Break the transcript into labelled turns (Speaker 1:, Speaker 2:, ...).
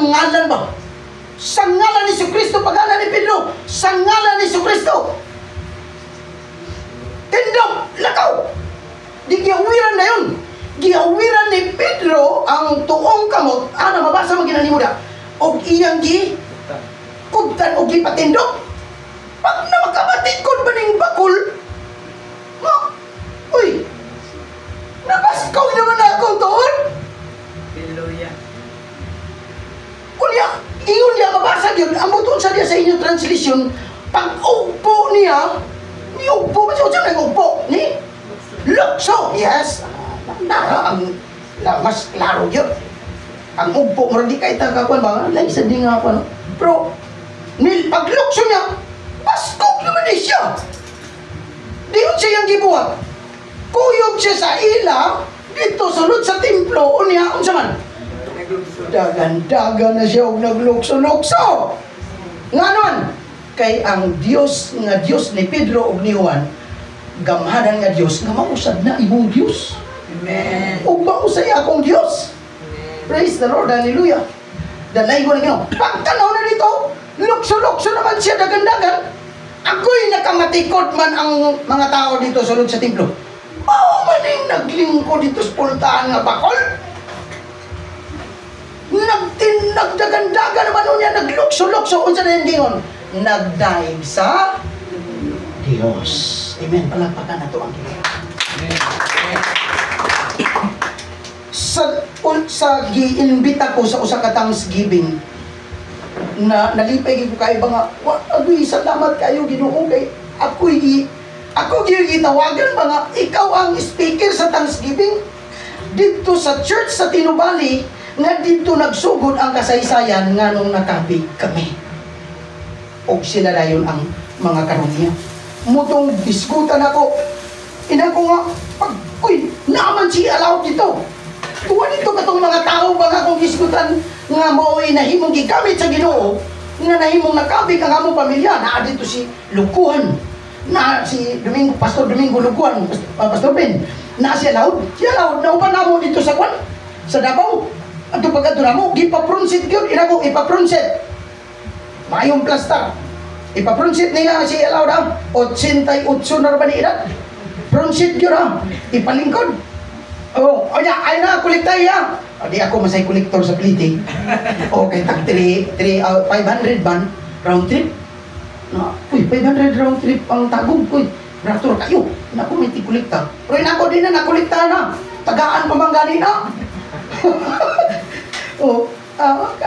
Speaker 1: ngalan ba? Sa ngalan ni Kristo, pagana ni Pedro, sa ngalan ni Kristo. Tindog, lakaw. Di giawiran na yun. Giawiran ni Pedro ang tuong kamot, ana mabasa mo ginani mo da, og iyang gi kubtan og gipatindog. Pag na makamatikod ba ning bakul, ma, uy, nabaskog naman akong tuon.
Speaker 2: Hallelujah.
Speaker 1: Unya, ingon niya mabasa gyud ang buton sa diya sa inyong translation, pag ugpo niya, ni ugpo ba siya nang ugpo ni lukso. Yes, na ang la, mas klaro gyud. Ang ugpo murag di kay ta kakuan ba, lain sa di nga kuan. Pero ni paglukso niya, baskog naman ni siya. Di siya yung gibuhat. Kuyog siya sa ila dito sulod sa templo, unya unsa man?
Speaker 2: Naglukso.
Speaker 1: Dagan-dagan na siya og naglukso-lukso. Nganon, kay ang Dios nga Dios ni Pedro ug ni Juan, gamhanan nga Dios nga mausab na imong Dios.
Speaker 2: Amen.
Speaker 1: Ug mausay akong Dios.
Speaker 2: Amen.
Speaker 1: Praise the Lord, hallelujah. Dalay ko na Ginoo. Pagtanaw na dito, lukso-lukso naman siya dagan-dagan. Agoy nakamatikod man ang mga tao dito sulod sa templo. Mao man ning naglingkod dito sa pultahan nga bakol. Nagtin nagdagandagan naman unya naglukso-lukso, unsa na yung gingon? Nagdaig sa Dios. Amen. Palakpakan nato ang Ginoo.
Speaker 2: Amen.
Speaker 1: Sa giimbita ko sa usa ka Thanksgiving na nalipay gyud ko kay ba nga wa agoy, salamat kayo Ginoo kay ako'y ako gyud gitawagan ba nga ikaw ang speaker sa Thanksgiving dito sa church sa Tinubali nga dito nagsugod ang kasaysayan nganong nakabig kami og sila dayon ang mga karunya mutong diskutan ako ina ko nga pag uy naaman si allowed dito. Tuwa dito katong mga tao ba nga akong gisgutan nga mao'y nahimong gigamit sa Ginoo nga nahimong nakabig ang among pamilya. Naa dito si Lukuhan, na si Domingo, Pastor Domingo Lukuhan, Pastor Ben, na si Allowed, si Allowed nauban namo dito sa kwan sa Davao. Adto pag adto namo gipa-front seat gyud ina ko, ipa-front seat, maayong plaster, ipa-front seat niya si Allowed ha. 88 na ra ba ni edad, front seat gyud ha, ipalingkod. Oh, onya, ay na, kolektay ha. O, di ako masay kolektor sa plite. Okay, tag 3, 3, 500 ban, round trip. Na, uy, 500 round trip ang tagog. Uy, brator kayo. Naku, may tigkolekta. Pero nako, di na nakolekta na. Tagaan pa man gani na. Oh, ah.